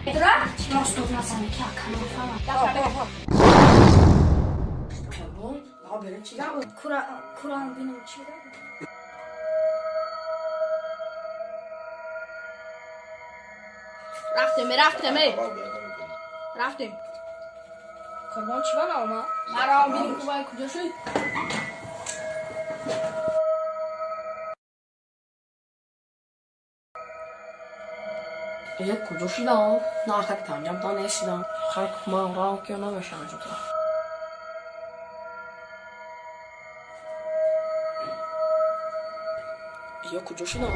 Илтимос, дод назане, ки ака нафаҳмад. Курам бинам, чӣ гап. Рафтем, рафтем, рафтем. Қурбон чӣ ба наомад? Марам бинем, кувай куҷо шуд. Е, куҷо шидам? Нархак танҷам та нешидам. Хай, ман рав ки намешавам ҷота. Е, куҷо шидам?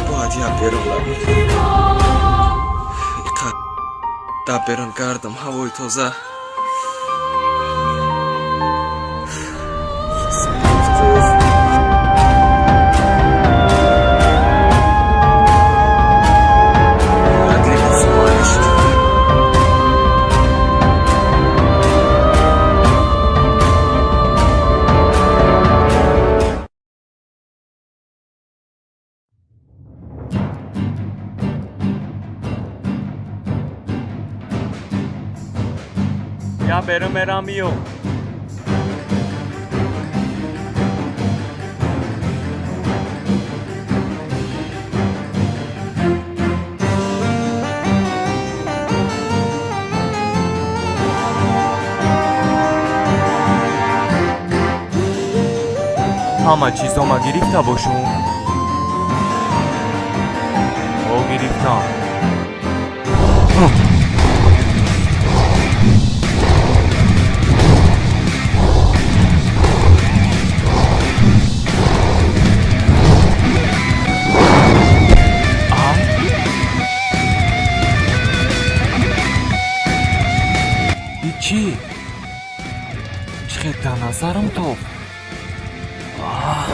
Бояд як берун равам. Иқа берун гардам, ҳавои тоза. Бояд либосу алиш. Я берун мерам, биё. Ҳама чизома гирифта бошум? О, гирифтам. А? И чӣ? Чӣ хел дар назарам тофт? Аҳ,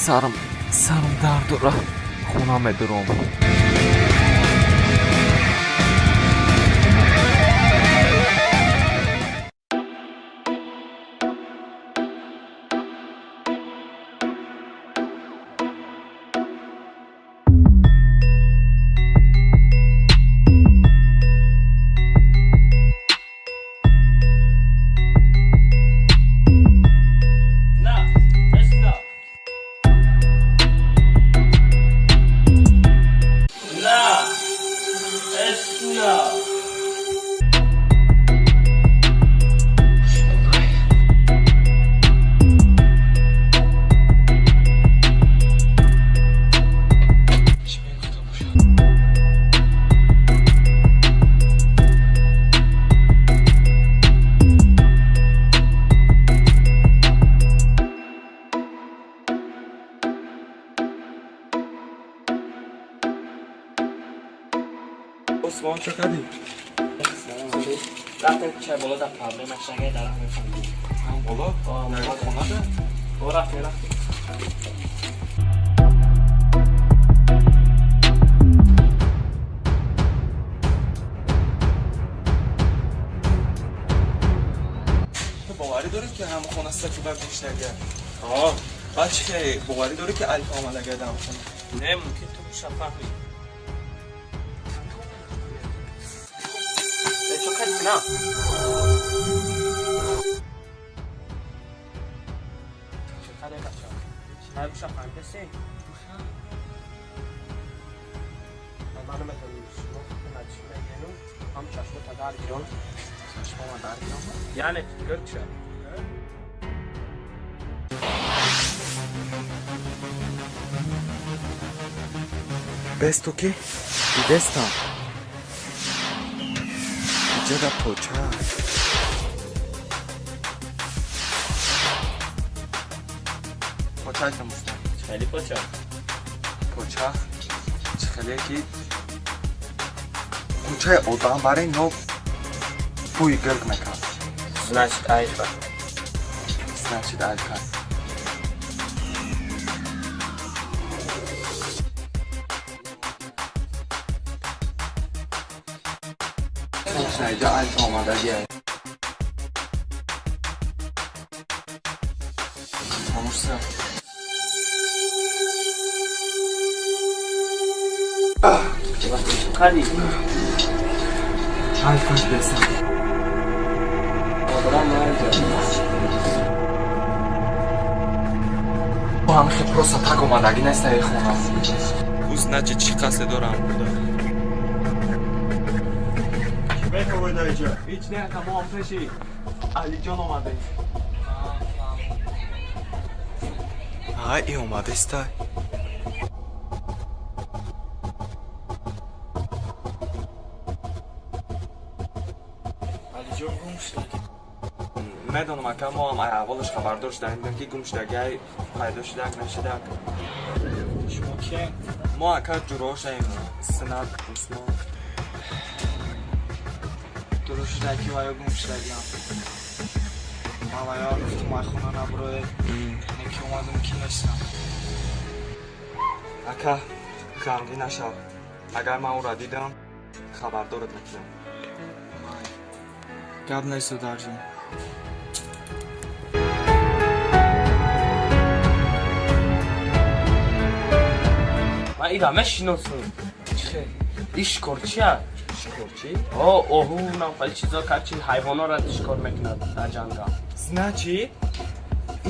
сарам дард дора. Хона медурам. Усмон, чӣ кардӣ? Рафтем чай боло, дар проблема шагай дар мефаҳмем. Ҳам боло? Ягон хонада? О, рафтем, рафтем. Ту боварӣ дорӣ, ки ҳам хона саки ба гӯштага? Баъд чӣ хе боварӣ дорӣ, ки Алиф омадага дар хона? Не, мумкин ту буша фаҳмӣ. Чо кардӣ на? Чо кардӣ, бача? Ай, буша фаҳмидаси? Ман наметавонам, шумо худтон чӣ мегӯем, ҳам чашмота дар гирон. Чашмома дар гирон? Яъне гирд ша. Бесту ки дидестам. Иҷада поча. Поча муста. Хеле поча. Поча чӣ хеле ки кӯчаи одам барои но бӯи гирг мекард. Значит, Альфа. Значит, Альфа. Точно, иҷа Альфа омадагия. Хомӯшса. Чо кардӣ? Альфа дидестам. Обрам наҷа. Бо ҳамихе просто так омадагӣ нестаи хона. Ӯ значит чӣ қасде дорам буда? Ҳеҷ не, тамом, пеши Алиҷон омадем. Ай, и омадестай. Алиҷон гум шуд. Медонам, ака, мо ҳам ай аҳволаш хабардор шудаем, дидем, ки гум шудагай, пайдо шудак, нашудак. Шумо кием? Мо, ака, ҷурошаем, Синат, Усмон. Дуруст шуда, ки ваё гум шудагиам. Ман ваё гуфтум, ай хона набуроед, неки омадум, ки нестам. Ака, ғамгин нашав. Агар ман ӯро дидам, хабардорат мекунам. Гап нест, додарҷон. Ман ира мешиносам. Чӣ? Иш шикорчия. Шикорчӣ? О, оҳу нам хеле чизо карчи, ҳайвонора шикор мекунад дар ҷангал. Значит,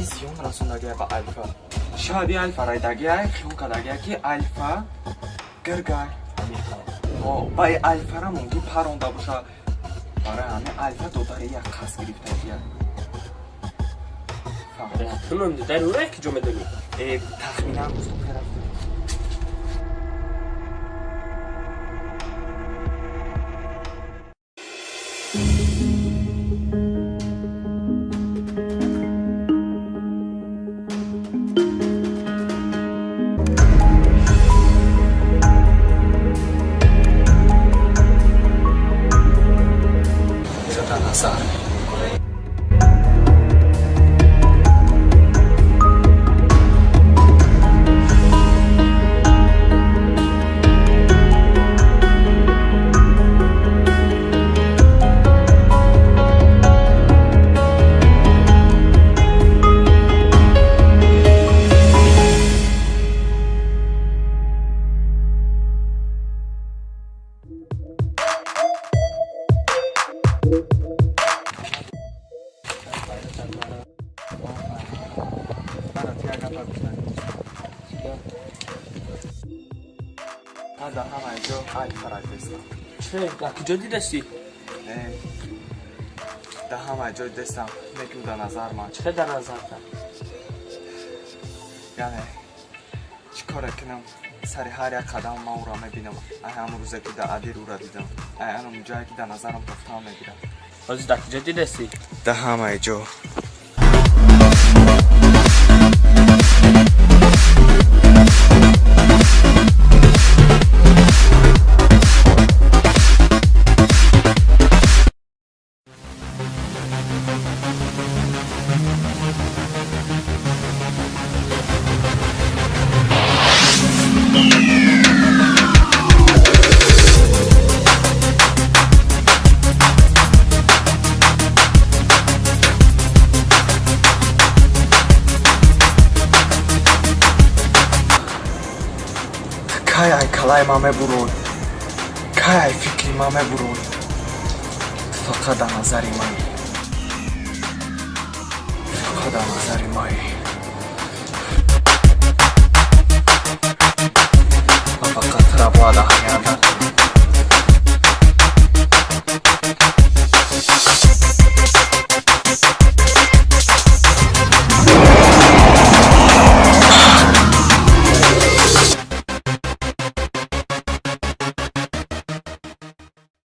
и зиён расондагия ба Альфа. Шояд и Альфа райдагия, хиёл кардагия, ки Альфа гиргай. О, ба и Альфара мумкин паронда боша. Барои ҳамин Альфа додари як қасд гирифтагия. Фаҳмидам. Ту дар ура ки ҷо медонӣ? Э, тахминан гуфтам, ки рафтем. Ира назар. Мара ти як гапа гуфтан. Ман дар ҳамаи ҷо Альфа дидестам. Чӣ? Дар куҷо дидасти? Э, дар ҳамаи ҷо дидестам, неки ӯ дар назар ман. Чӣ дар назар та? Яъне чӣ коре кунам, сари ҳар як қадам ман ӯро мебинам. Ай ҳамон рӯзе, ки дар Адир ӯро дидам, ай анам ҷое, ки дар назарам тофтан мегирад. Ҳозир дар куҷо дидасти? Дар ҳамаи ҷо. Каллаи ман мебурой? Кай ай фикри ман мебурой? Ту фақат дар назари манӣ, фақат дар назари маӣ. Ман фақат тура бояд аҳамият дардам.